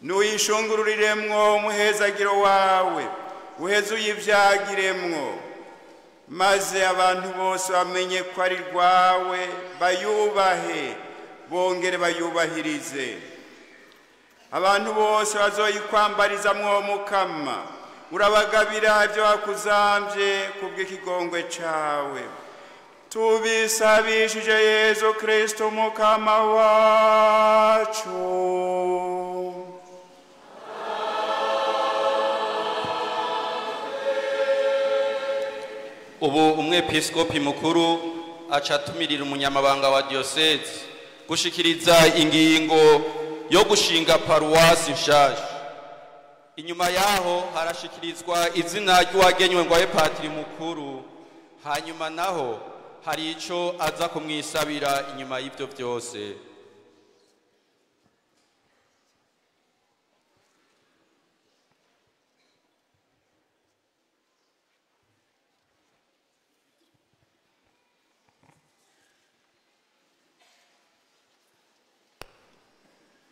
Nuyishungururiremwo umuhezagiro wawe, uheze uyivyagiremwo, maze abantu bose bamenye ko ari rwawe, bayubahe bongere bayubahirize. Abantu bose bazoyikwambarizamwo Mukama, urabagabira ibyo wakuzamvye kubw'ikigongwe cawe. Tubisabishije Yezu Kristo Mukama wacu. Ubu umwepiskopi mukuru aca atumirira umunyamabanga wa diyoseze gushikiriza ingingo yo gushinga paruwasi nshasha. Inyuma yaho harashikirizwa izina ry'uwagenywe ngo abe patiri mukuru, hanyuma naho hari ico aza kumwisabira inyuma y'ivyo vyose.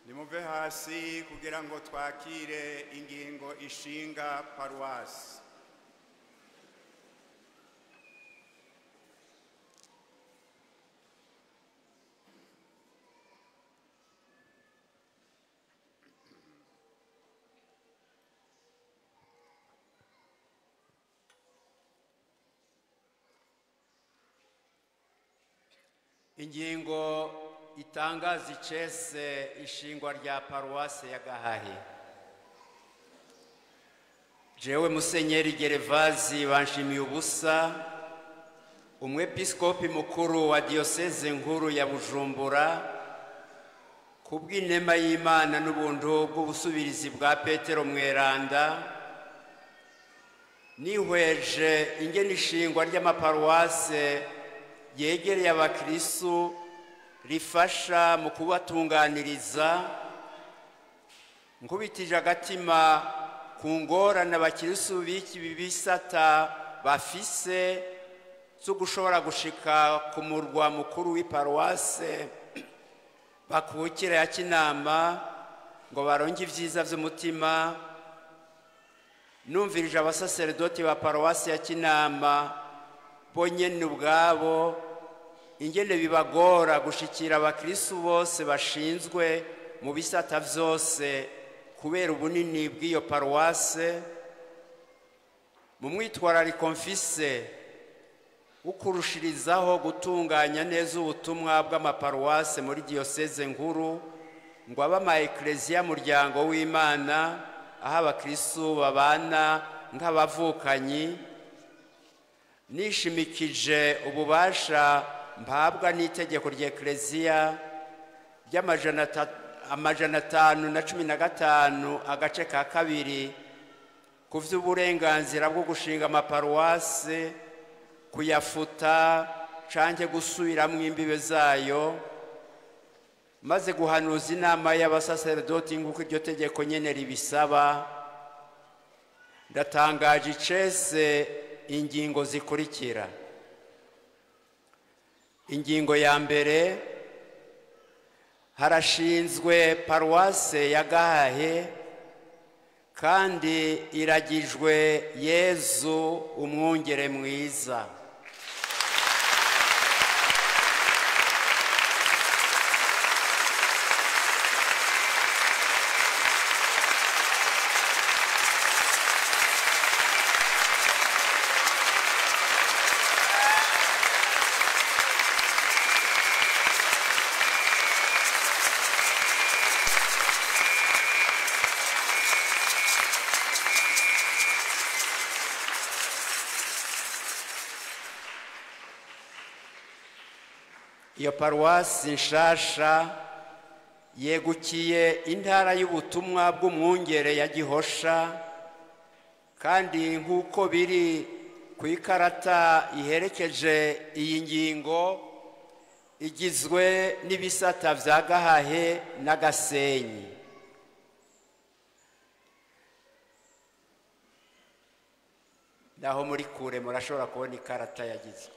Nimuve hasi kugira ngo twakire ingingo ishinga paruwasi. Ingingo itangaza icese ishingwa rya paruwase ya Gahahe. Jewe Musenyeri Gerevazi Banshimiye ubusa, umwepiskopi mukuru wa diyoseze nkuru ya Bujumbura, kubw'inema y'Imana n'ubuntu bw'ubusubirizi bwa Petero Mweranda, nihweje ingene ishingwa ry'amaparuwase yegereye abakristu rifasha mu kubatunganiriza, nkubitije agatima ku ngorane abakristu b'iki bisata bafise zo gushobora gushika ku murwa mukuru w'iparuwase bakukira ya Kinama ngo baronke ivyiza vy'umutima. Numvirije abasaserdoti ba paruwasi ya Kinama bonyene ubwabo ingene bibagora gushikira abakristu bose bashinzwe mu bisata vyose kubera ubunini bw'iyo paruwase. Mu mwitwarariko mfise ukurushirizaho gutunganya neza ubutumwa bw'amaparuwase muri diyoseze nkuru ngo abe ama ekleziya muryango w'Imana aho abakristu babana nk'abavukanyi, nishimikije ububasha mpabwa n'itegeko rya ekleziya ry'amajana 515 agace ka 2 ku vy'uburenganzira bwo gushinga amaparuwase, kuyafuta canke gusubiramwo imbibe zayo, maze guhanuza inama y'abasaserdoti nk'uko iryo tegeko nyene ribisaba, ndatangaje icese ingingo zikurikira. Ingingo ya mbere, harashinzwe paruwase ya Gahahe kandi iragijwe Yezu umwungere mwiza. Iyo paruwasi nshasha yegukiye intara y'ubutumwa bw'umwungere ya Gihosha, kandi nk'uko biri ku ikarata iherekeje iyi ngingo, igizwe n'ibisata vya Gahahe na Gasenyi. Naho muri kure murashobora kubona ikarata yagizwe.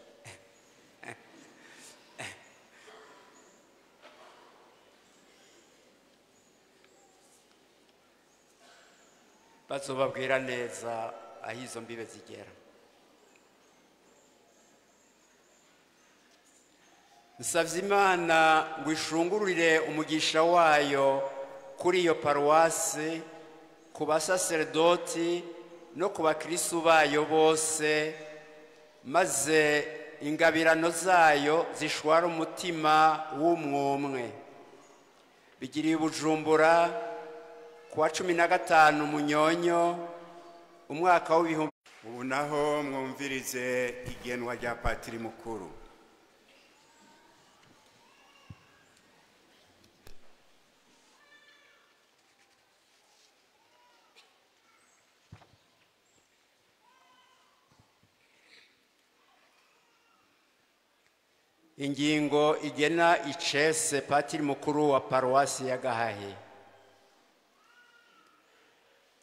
Bazobabwira neza aho izo mbibe zigera. Nsavye Imana ngo ishungururire umugisha wayo kuri iyo paruwasi, ku basaserdoti no ku bakristu bayo bose, maze ingabirano zayo zishwara umutima w'umwumwe. Bigiriye Bujumbura kuwa 15 Munyonyo umwaka w'ibihumbi. Ubu naho mwumvirize igenwa rya patiri mukuru. Ingingo igena icese patiri mukuru wa paruwasi ya Gahahe.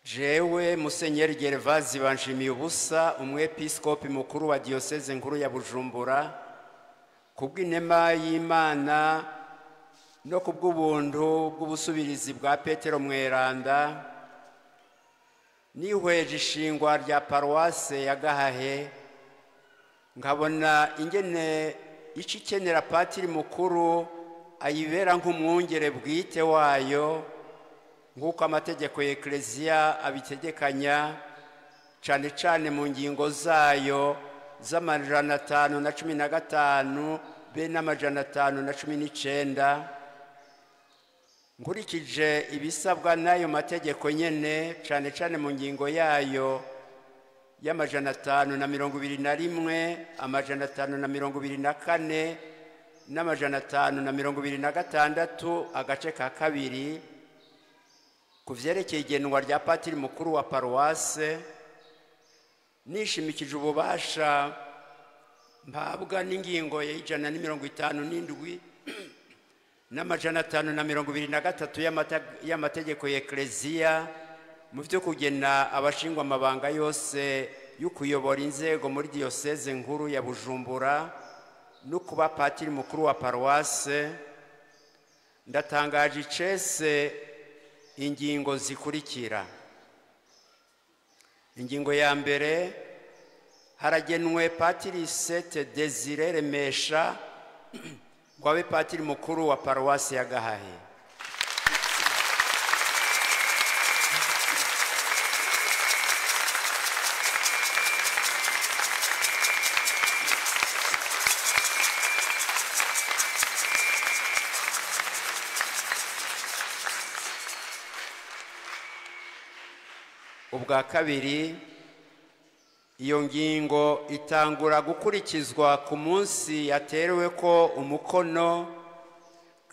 Jewe Musenyeri Gervazi Banshimiyubusa, umwepiskopi mukuru wa diyoseze nkuru ya Bujumbura, kubw'inema y'Imana no kubw'ubuntu bw'ubusubirizi bwa Petero Mweranda, nihweje ishingwa rya paruwase ya Gahahe, nkabona ingene ikikenera patiri mukuru ayibera nk'umwungere bwite wayo, nk'uko amategeko ya Eklezia abitegekanya, cyane cyane mu ngingo zayo z'515 be n'519. Nkurikije ibisabwa n'ayo mategeko nyene, cyane cyane mu ngingo yayo y'521, 524 n'526 agace ka kabiri, ku vyerekeye igenwa rya patiri mukuru wa paruwase, nishimikije ububasha mpabwa n'ingingo ya 157 n'523 y'amategeko ya Eklezia mu vyo kugena abashingwa amabanga yose yo kuyobora inzego muri diyoseze nkuru ya Bujumbura no kuba patiri mukuru wa paruwase, ndatangaje icese ingingo zikurikira. Ingingo ya mbere, haragenwe patiri Sete Desire Remesha ngo abe patiri mukuru wa paruwasi ya Gahahe. Ubwa kabiri, iyo ngingo itangura gukurikizwa ku munsi yaterewe ko umukono,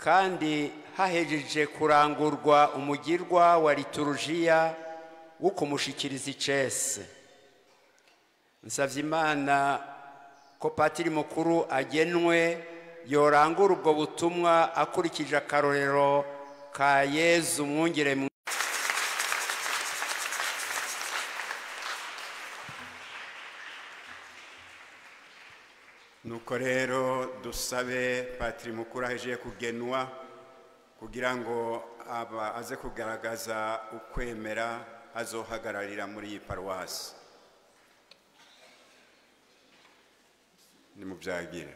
kandi hahejeje kurangurwa umugirwa wa liturujia wo kumushikiriza icese. Nsavye Imana ko patiri mukuru agenwe yorangura ubwo butumwa akurikije akarorero ka Yezu mwungere. Nuko rero dusabe patiri mukuru ahejeje kugenwa kugira ngo aba aze kugaragaza ukwemera azohagararira muri iyi paruwasi. Nimubyagire.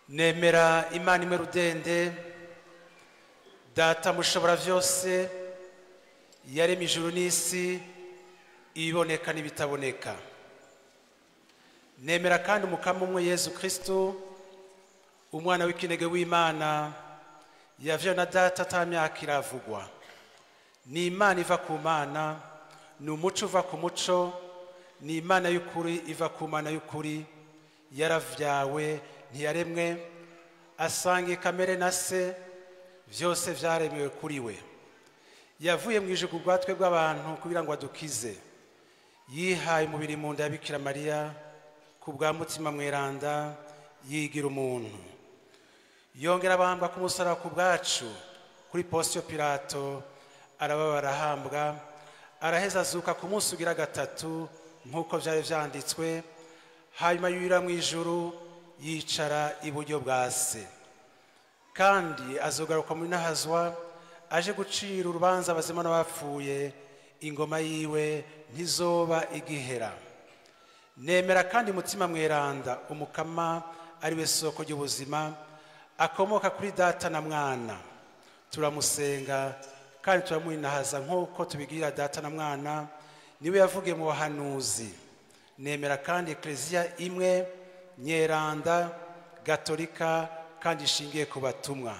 Nemera Imana imwe rudende, Data mushobora vyose, yaremye ijuru n'isi, ibiboneka n'ibitaboneka. Nemera kandi umukama umwe Yezu Kristo, umwana w'ikinege w'Imana, yavyawe na Data ata myaka iravugwa. Ni Imana iva ku Mana, ni umuco uva ku muco, ni Imana y'ukuri iva ku Mana y'ukuri, yaravyawe ntiyaremwe, asanga kamere na se, vyose vyaremewe kuri we. Yavuye mu ijuru bwatwe bw'abantu kugira ngo adukize. Yihaye umubiri mu nda ya Bikira Mariya ku bwa Mutima Mweranda, yigira umuntu. Yongera abambwa ku musaraba ku bwacu kuri Ponsiyo Pilato, arababara arahambwa, araheza azuka ku munsi ugira gatatu nk'uko vyari vyanditswe, hanyuma yurira mu ijuru yicara iburyo bwa se. Kandi azogaruka mu nahazwa aje gucira urubanza abazima n'abapfuye, ingoma yiwe ntizoba igihera. Nemera kandi Mutima Mweranda, umukama ari we soko ry'ubuzima, akomoka kuri Data na Mwana. Turamusenga kandi turamuhinahaza nk'uko tubigirira Data na Mwana, niwe yavugiye mu bahanuzi. Nemera kandi Ekleziya imwe nyeranda gatolika kandi ishingiye ku batumwa.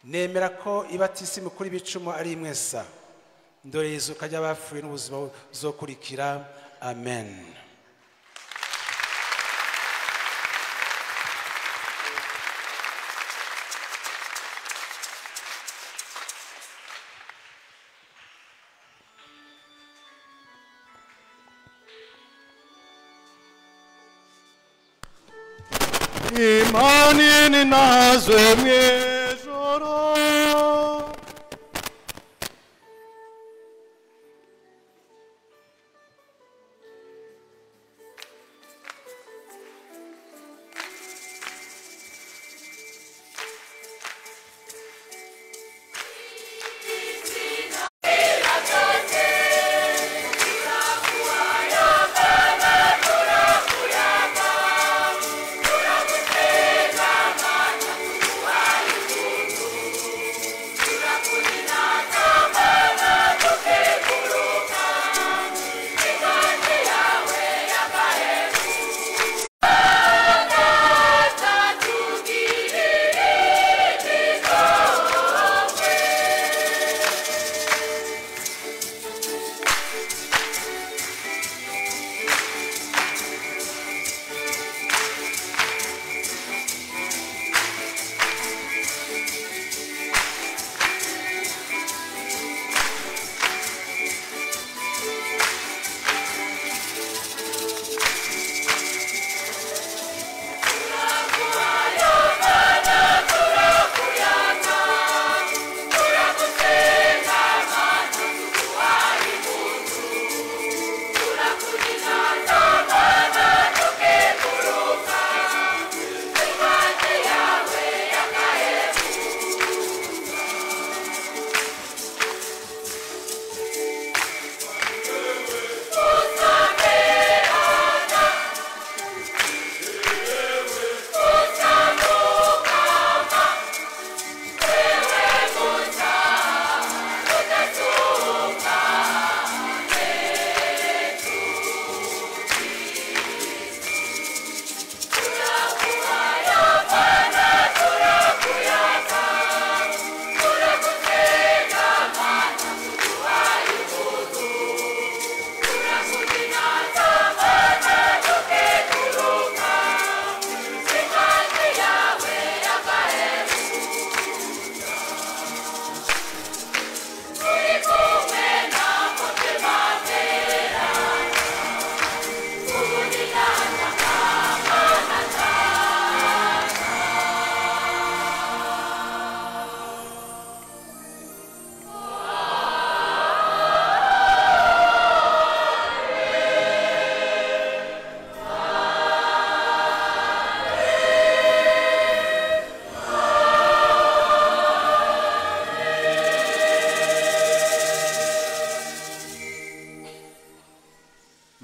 Nemera ko ibatisimu kuri bicumu ari imwe sa. Ndore izuka ry'abapfuye n'ubuzima buzokurikira. Amen. Imana ninazwe mw'ijoro.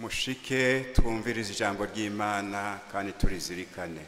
Mushike twumvirize ijambo ry'Imana kandi turizirikane.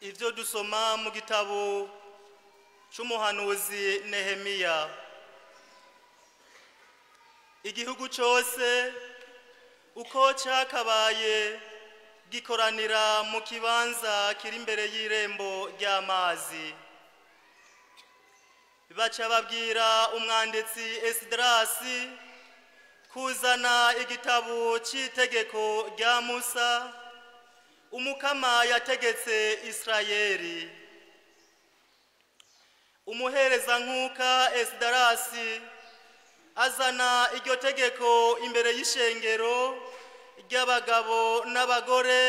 Ibyo dusoma mu gitabo cy'umuhanuzi Nehemiya. Igihugu cyose uko cyakabaye gikoranira mu kibanza kiri imbere y'irembo ry'amazi. Baca babwira umwanditsi Esidrasi kuzana igitabo cy'itegeko rya Musa umukama yategetse Isirayeli. Umuherezankuka Esidrasi azana iryo tegeko imbere y'ishengero ry'abagabo n'abagore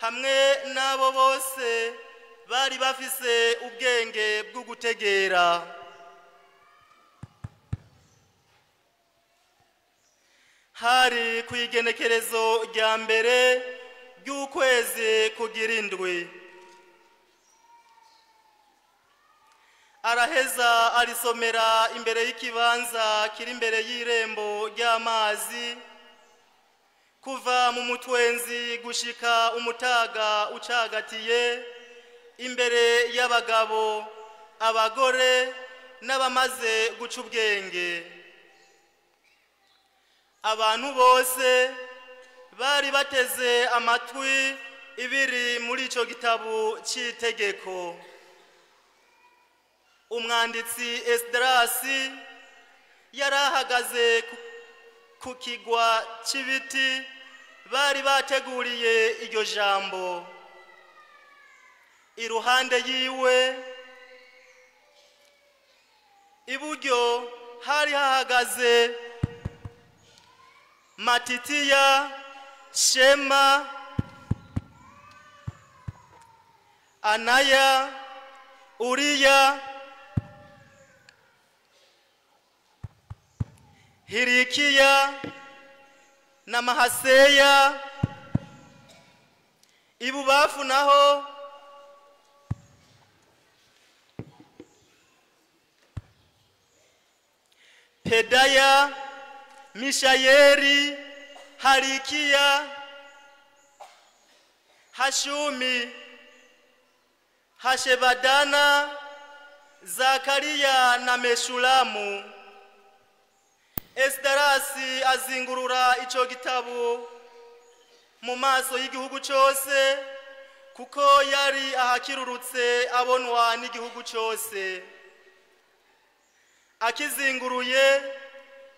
hamwe n'abo bose bari bafise ubwenge bwo gutegera. Hari ku igenekerezo rya mbere ry'ukwezi kugira indwi. Araheza arisomera imbere y'ikibanza kiri imbere y'irembo ry'amazi, kuva mu mutwenzi gushika umutaga ucagatiye, imbere y'abagabo, abagore n'abamaze guca ubwenge. Abantu bose bari bateze amatwi ibiri muri ico gitabo cy'itegeko. Umwanditsi Esidrasi yarahagaze ku kigwa cy'ibiti bari bateguriye iryo jambo. Iruhande yiwe iburyo hari hahagaze Matitiya, Shema, Anaya, Uriya, Hirikiya na Mahaseya. Ibubafu naho Pedaya, Mishayeli, Harikiya, Hashumi, Hashebadana, Zakariya na Meshulamu. Esidarasi azingurura ico gitabo mu maso y'igihugu cyose, kuko yari ahakirurutse abonwa n'igihugu cyose. Akizinguruye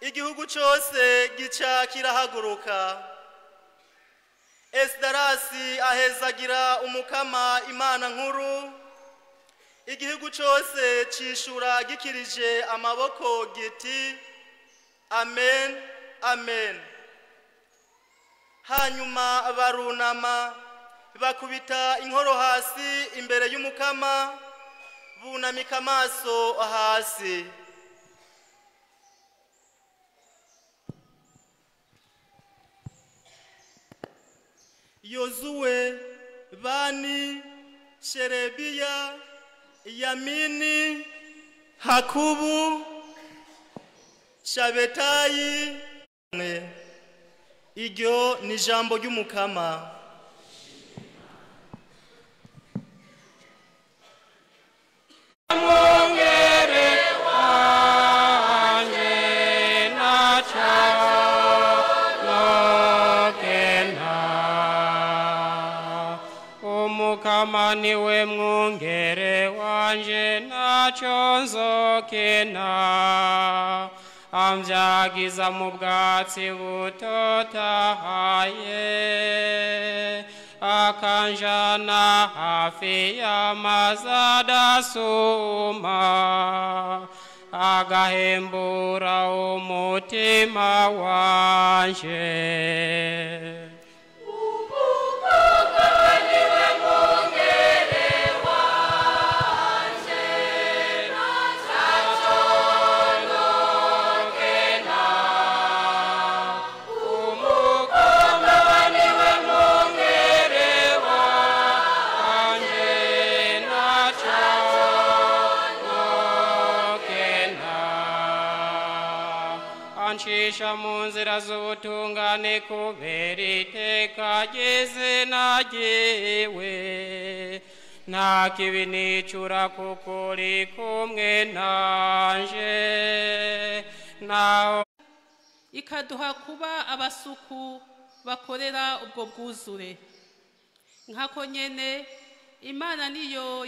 igihugu cyose gica kirahaguruka. Esidarasi ahezagira umukama Imana nkuru. Igihugu cyose cishura gikirije amaboko giti: Amen, amen. Hanyuma barunama bakubita inkoro hasi imbere y'umukama, bunamika amaso hasi. Yozuwe, Bani, Sherebiya, Yamini, Hakubu, Shabetayi. Iryo ni ijambo ry'umukama. Mwungere wanje naco nokena, Umukama niwe mwungere wanje naco nzokena, amvyagiza mu bwatsi butotahaye, akanjana hafi y'amazi adasuma, agahembura umutima wanje. Ancisha mu nzira z'ubutungane kubera iteka ry'izina ryiwe, Nta kibi nicura kuko uri kumwe nanje. Naho ikaduha kuba abasuku bakorera ubwo bwuzure, nkako nyene Imana niyo.